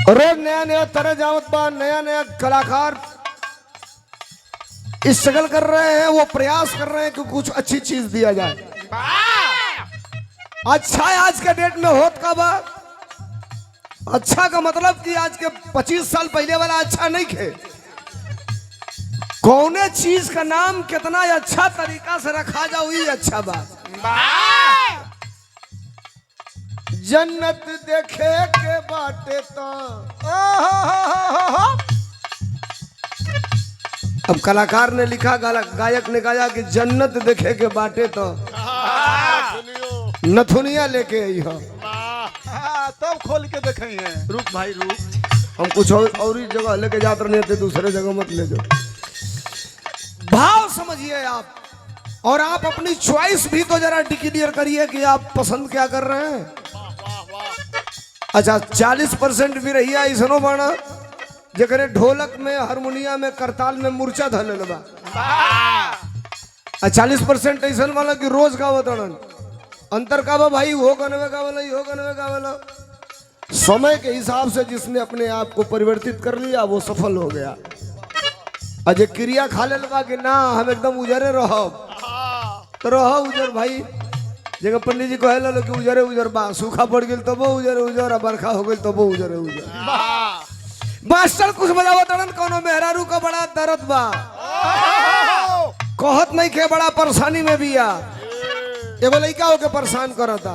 रोज नया नया तरह जावत बा, नया नया कलाकार स्ट्रगल कर रहे हैं, वो प्रयास कर रहे हैं कि कुछ अच्छी चीज दिया जाए। अच्छा है आज के डेट में होत का बा? अच्छा का मतलब कि आज के 25 साल पहले वाला अच्छा नहीं खे। कौने चीज का नाम कितना अच्छा तरीका से रखा जाओ, ये अच्छा बात। जन्नत देखे के बाटे तो अब कलाकार ने लिखा, गायक ने गाया कि जन्नत देखे के बाटे तो नथुनिया लेके आई हो। तब खोल के देखे हैं। रुक भाई रुक। हम कुछ और ही जगह लेके जाते रहे थे, दूसरे जगह मत ले जाओ। भाव समझिए आप, और आप अपनी चॉइस भी तो जरा डिक्लेयर करिए कि आप पसंद क्या कर रहे हैं। अच्छा, 40% भी रही ऐसनो बाना जकरे ढोलक में, हारमोनिया में, करताल में मूर्छा धरल बा। आ 40% ऐसन वाला कि रोज गावत अड़न। अंतर का बा भाई? हो गनवे गावला, हो गनवे गावला। समय के हिसाब से जिसने अपने आप को परिवर्तित कर लिया, वो सफल हो गया। अजय क्रिया खा ले बा कि ना हम एकदम उजरे रहब तो रह उजर भाई। जगह पंडित जी कहे लो कि उजरे उजर बा, सूखा पड़ गई तबो उजरे उजर, आ बरखा हो गई तबो उजरे उजर। मास्टर कुछ बजावत अड़न, कोनो मेहरारू का बड़ा दर्द बा, कहत नहीं के बड़ा परेशानी में बिया। एगो लइका होके परेशान करता।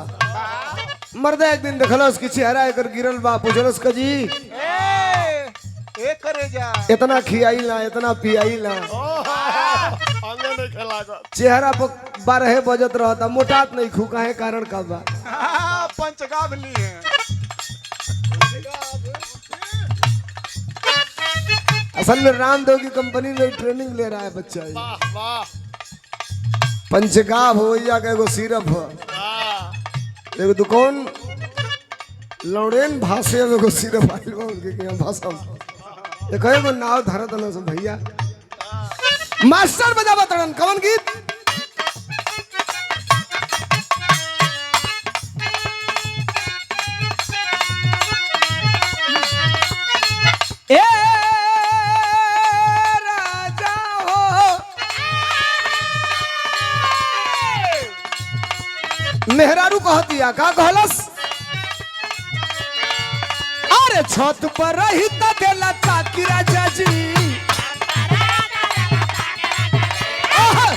मर्दा एक दिन देखलस कि चेहरा एकर गिरल बा। पूछलस का जी, ए करे जा, इतना खियाई ना, इतना पियाई ना, अंगे नहीं खेला। चेहरा पर 12 बजत रहता, मोटात नहीं खू, काहे? कारण का बा? पंचगाव ली है। असल में रामदेव की कंपनी में ट्रेनिंग ले रहा है बच्चा ये। वाह वाह। पंचगाव हो या का एगो सिरप हो, एगो दुकान लौड़ेन भाषे में एगो सिरप आइल बा उनके के यहाँ भाषा में। एक एगो नाव धरत न सब भैया। मास्टर बजावा तड़न कवन गीत? ए राजा हो, मेहरारू कहतिया, का कहलस? अरे छत पर रही त देला ताकि राजा जी। आहा!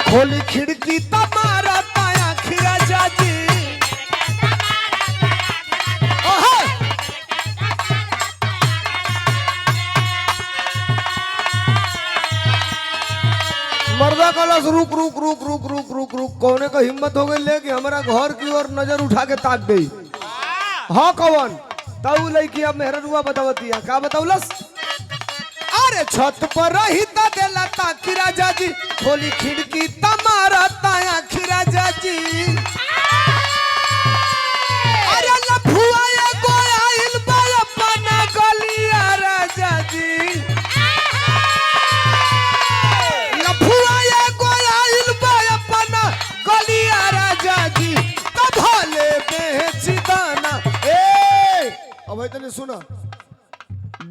खोली खिड़की त मारा ताया राजा जी। आहा! मर्दा कलस, रुक रुक रुक रुक रुक रुक रुक, कौने का हिम्मत हो गई ले कि हमारा घर की ओर नजर उठा के ताक गई? हाँ, कौन? ताऊ लड़की अब मेहररुआ बतावतिया। का बताउलस? अरे छत पर रही त देला ताकि राजा जी, खोली खिड़की त मारा ताया राजा जी। अरे लफुआ एगो आइल बा अपना गलिया राजा जी, लफुआ एगो आइल बा अपना गलिया राजा जी, तब भले बेच दाना। ए अब तनी सुना,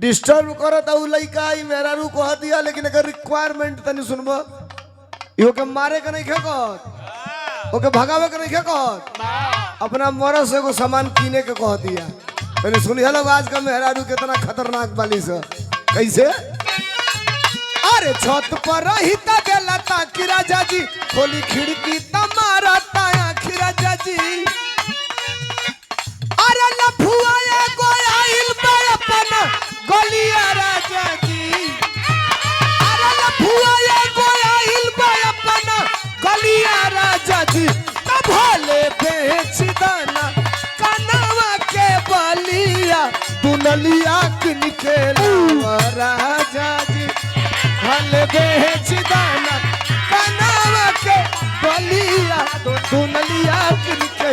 डिस्टर्ब करत उ लइका, ई मेहरारू कह दिया, लेकिन एकर रिक्वायरमेंट तनी सुनबो। इहो के मारे के नहीं कहत, ओके भगावे के नहीं कहत, अपना मरद से एगो सामान किने के कह दिया। तनी सुनिए लोग, आज का मेहरारू कितना खतरनाक बाली से। कैसे? अरे छत पर रही त देला ताकि राजा जी, खोली खिड़की त मारा ताया राजा जी। अरे लफुआ एगो आइल बा अपना गलिया राजा जी, अरे लफुआ एगो आइल बा अपना गलिया राजा जी, तब भले बेच दाना कनवा के बलिया, दुनलिया किन के लावा राजा जी, भले बेच दाना कनवा के बलिया, दुनलिया किन के।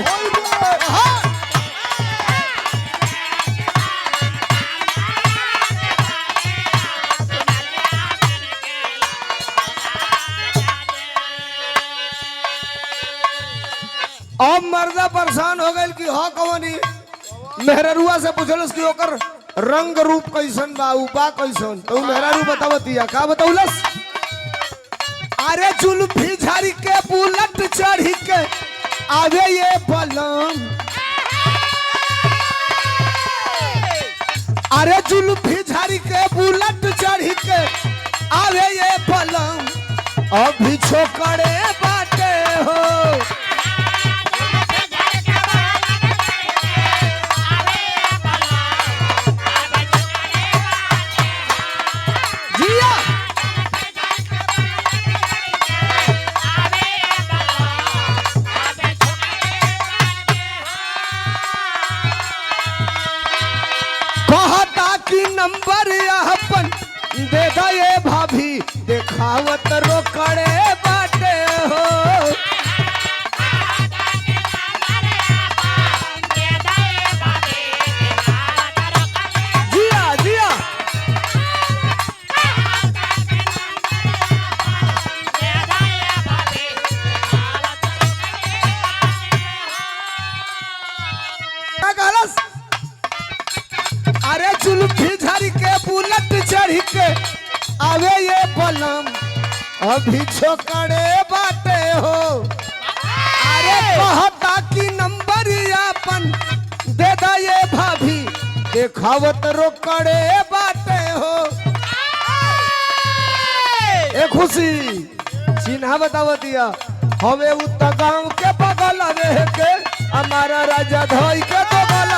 हाँ। अब मर्दा परेशान हो गइल कि हाँ कवनी मेहररुआ से पूछलस कि ओकर रंग रूप कैसन बा, उ बा कैसन, तो उ मेहरारू बतावतिया। का बतौलस? अरे जुल्फी झाड़ी के बुलट चढ़ी के आवे ये बलम, अरे जुल्फी झाड़ी के बुलट चढ़ी के आवे ये बलम, अभी छोकरे बाटे हो। जिया कहता कि नंबर अपन दे दे भाभी, देखावत रोकड़े बाटे हो। जिया जिया का कहलस? अरे जुल्फी झड़ के बुलट चढ़ के आवे ये बलम, अभी छोकरे बाटे हो। अरे कहता कि नंबर अपन दे दा ये भाभी, देखावत रोकड़े बाटे हो। ए खुशी चिन्हा बतावतिया, हवे उ त गांव के बगल रह के हमारा राजा धोई के बगल